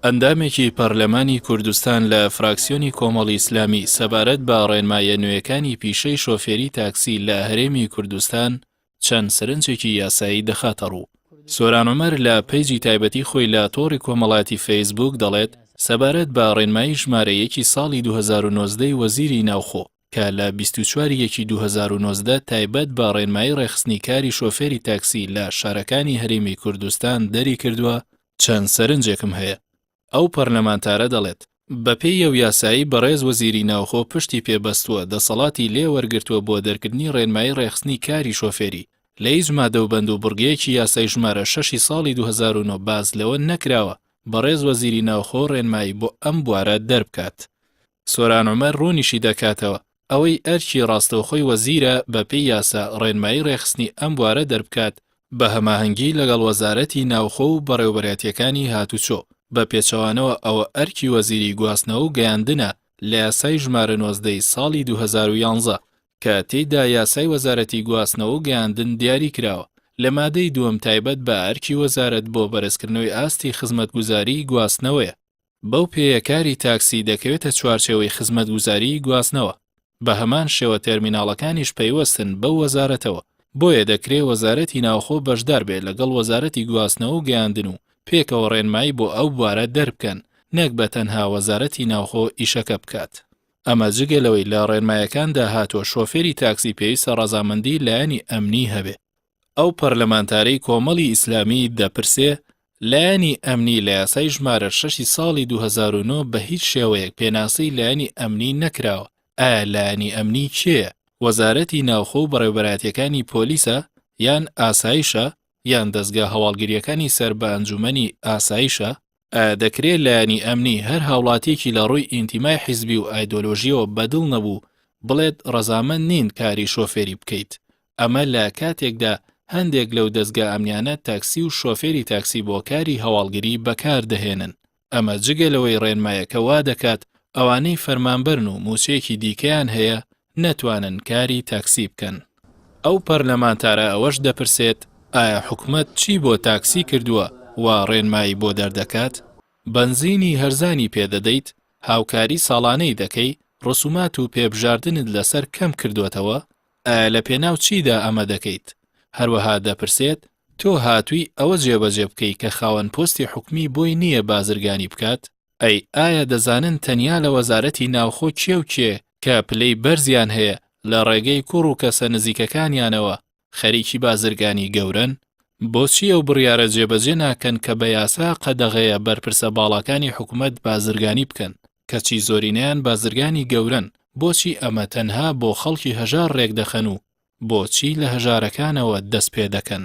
ئەندامێکی پەرلەمانی کوردستان لە فراکسیۆنی کۆمەڵی ئیسلامی سەبارەت بە ڕێنماییە نوێیەکانی پیشەی شۆفێری تاکسی لە هەرێمی کوردستان چەند سەرنجێکی یاسایی دەخاتەڕوو. سۆران عومەر لە پەیجی تایبەتی خۆی لە تۆڕی کۆمەڵایەتی فەیسبووک دەڵێت، سەبارەت بە ڕێنمایی ژمارە یەکی ساڵی 2019 ی وەزیری ناوخۆ کە لە 24 یەکی 2019 تایبەت بە ڕێنمایی ڕێکخستنی کاری شۆفێری تاکسی لە شارەکانی هەرێمی کوردستان دەریکردووە، چەند سەرنجێکم هەیە. ئەو پەرلەمانتارە دەڵێت، بەپێی ئەو یاسایەی بەڕێز وەزیری ناوخۆ پشتی پێ بەستووە دەسەڵاتی لێ وەرگرتووە بۆ دەرکردنی ڕێنمایی ڕێکخستنی کاری شۆفێری، لە هیچ مادە و بەند و بڕگەیەکی یاسای ژمارە شەشی ساڵی 2009 باس لەوە نەکراوە بەڕێز وەزیری ناوخۆ ڕێنمایی بۆ ئەم بوارە دەربکات. سۆران عومەر ڕوونیشی دەکاتەوە، ئەوەی ئەرکی ڕاستەوخۆی وەزیرە بەپێی یاسا ڕێنمایی ڕێکخستنی ئەم بوارە دەربکات بە هەماهەنگی لەگەڵ وەزارەتی ناوخۆ و بەڕێوەبەرایەتییەکانی هاتوچۆ، بە پێچەوانەوە ئەوە ئەرکی وەزیری گواستنەوە و گەیاندنە لە یاسای ژمارە 19 ی ساڵی 2011 کە تێیدا یاسای وەزارەتی گواستنەوە و گەیاندن دیاری کراوە لە مادەی دووەم تایبەت بە ئەرکی وەزارەت بۆ بەرزکردنەوەی ئاستی خزمەتگوزاریی گواستنەوەیە. بەو پێیە کاری تاکسی دەکەوێتە چوارچێوەی خزمەتگوزاریی گواستنەوە، بە هەمان شێوە تێرمیناڵەکانیش پەیوەستن بەو وەزارەتەوە، بۆیە دەکرێ وەزارەتی ناوخۆ بەشدار بێ لەگەڵ وەزارەتی گواستنەوە و گەیاندن و پێکەوە ڕێنمایی بۆ ئەو بوارە دەربکەن، نەک بە تەنها وەزارەتی ناوخۆ ئیشەکە بکات. ئەمە جگە لەوەی لە ڕێنمایەکاندا هاتووە شۆفێری تاکسی پێویستە ڕەزامەندی لایەنی ئەمنی هەبێ. ئەو پەرلەمانتارەی کۆمەڵی ئیسلامی دەپرسێ، لایەنی ئەمنی لە یاسای ژمارە شەشی ساڵی 2009 بە هیچ شێوەیەک پێناسەی لایەنی ئەمنی نەکراوە، ئایا لایەنی ئەمنی کێیە؟ وەزارەتی ناوخۆ و بەڕێوەبەرایەتییەکانی پۆلیسە یان ئاسایشە یان دەزگا هەواڵگرییەکانی سەر بە ئەنجوومەنی ئاسایشە؟ ئایا دەکرێ لایەنی ئەمنی هەر هاوڵاتیەکی لە ڕووی ئینتیمای حیزبی و ئایدۆلۆژیەوە بەدڵ نەبوو بڵێت ڕەزامەند نین کاری شۆفێری بکەیت؟ ئەمە لە کاتێکدا هەندێک لەو دەزگا ئەمنیانە تاکسی و شۆفێری تاکسی بۆ کاری هەواڵگری بەکار دەهێنن. ئەمە جگە لەوەی ڕێنمایەکە وا دەکات ئەوانەی فەرمانبەرن و مووچەیەکی دیکەیان هەیە نەتوانن کاری تاکسی بکەن. ئەو پەرلەمانتارە ئەوەش دەپرسێت، ئایا حکومەت چی بۆ تاکسی کردووە وا ڕێنمایی بۆ دەردەکات؟ بەنزینی هەرزانی پێ دەدەیت، هاوکاری ساڵانەی دەکەی، ڕسومات و پێبژاردنت لەسەر کەم کردۆتەوە، ئایا لە پێناو چیدا ئەمە دەکەیت؟ هەروەها دەپرسێت، تۆ هاتووی ئەوە جێبەجێ بکەی کە خاوەن پۆستی حکومی بۆی نییە بازرگانی بکات؟ ئەی ئایا دەزانن تەنیا لە وەزارەتی ناوخۆ کێ و کێ کە پلەی بەرزیان هەیە لە ڕێگەی کوڕ و کەسە نزیکەکانیانەوە خەریکی بازرگانی گەورەن؟ بۆچی ئەو بڕیارە جێبەجێ ناکەن کە بە یاسا قەدەغەیە بەرپرسە باڵاکانی حکومەت بازرگانی بکەن، کەچی زۆرینەیان بازرگانی گەورەن، بۆچی ئەمە تەنها بۆ خەڵکی هەژار ڕێکدەخەن و بۆچی لە هەژارەکانەوە دەست پێدەکەن؟